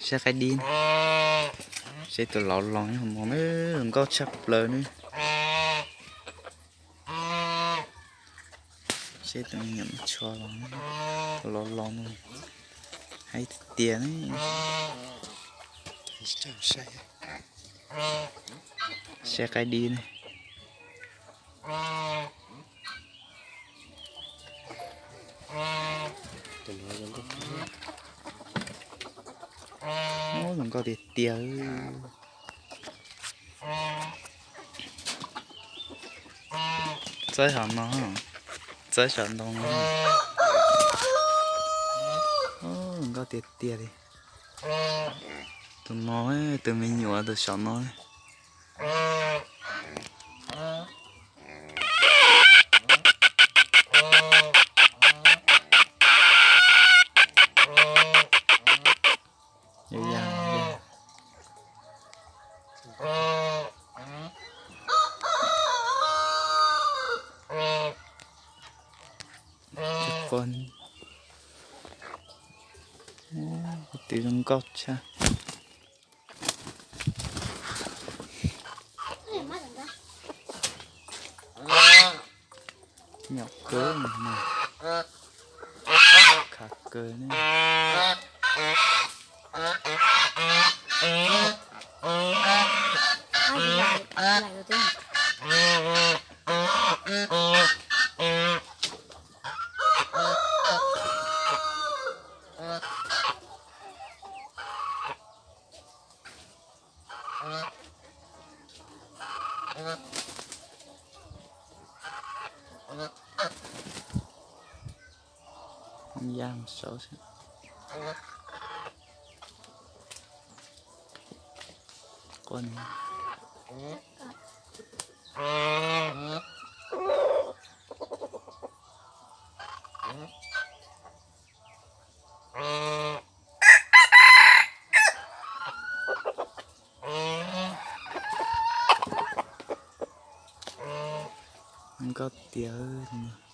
Saib qaib dib, saib tus laus los nyob hauv no na, zoo nkauj tshaj plaws na. Saib tus me nyuam tshua los, tus laus los no, haib tiag tiag na. Saib qaib dib ne. Zoo nkauj tiag tiag. Txawb saum no, txawb saum ntoo no. Zoo nkauj tiag tiag li. Tus no, tus me nyuam tus saum no. Yog yam, twb zoo nkauj tshaj. Nyom kawg, khav kawg ne. Ya mus saud xwb. Quaj ni. Nkauj tiag.